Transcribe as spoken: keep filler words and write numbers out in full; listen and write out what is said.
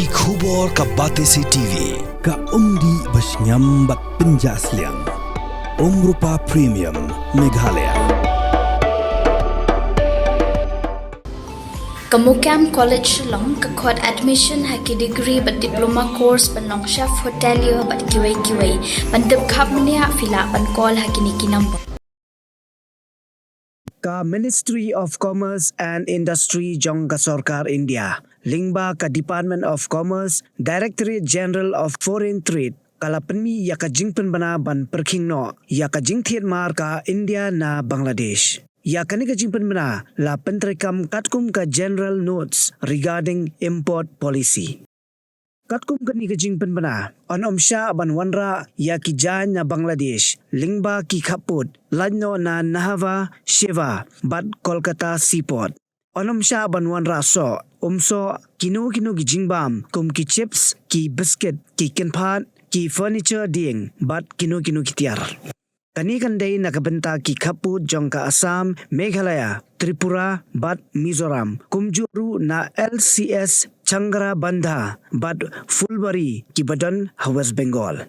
Ki khubor ka Batesi T V, ka umdih ba shngiam bad pynjah sliang. Umrupa Premium, Meghalaya. Ka MOKAM College Shillong ka khot admission ha ki degree bad diploma course ban long chef hotelier bad kiwei kiwei. Ban tip khapkhap mynne phi lah ban call ha kine ki number. Ka Ministry of Commerce and Industry jong ka Sorkar India lyngba ka Department of Commerce, Directorate General of Foreign Trade, ka la pynmih ïa ka jingpynbna ban pyrkhing noh ïa ka jingthied mar ka India na Bangladesh. Ïa kane ka jingpynbna la pyntreikam katkum ka General Notes regarding Import Policy. Katkum kane ka jingpynbna, yn ym shah ban wanrah ïa ki jaiñ na Bangladesh lyngba ki khappud, lait noh na Nhava, Shewa bad Kolkata Seaport. Yn ym shah ban wanrah soh, umsoh, kino kino ki jingbam kum ki chips, ki biskit, ki kynphad, ki furniture dieng bad kino kino ki tiar. Kane kan dei na ka bynta ki khappud jong ka Assam, Meghalaya, Tripura bad Mizoram, kumjuh ruh na L C S Changrabandha bad Phulbari kiba don ha West Bengal.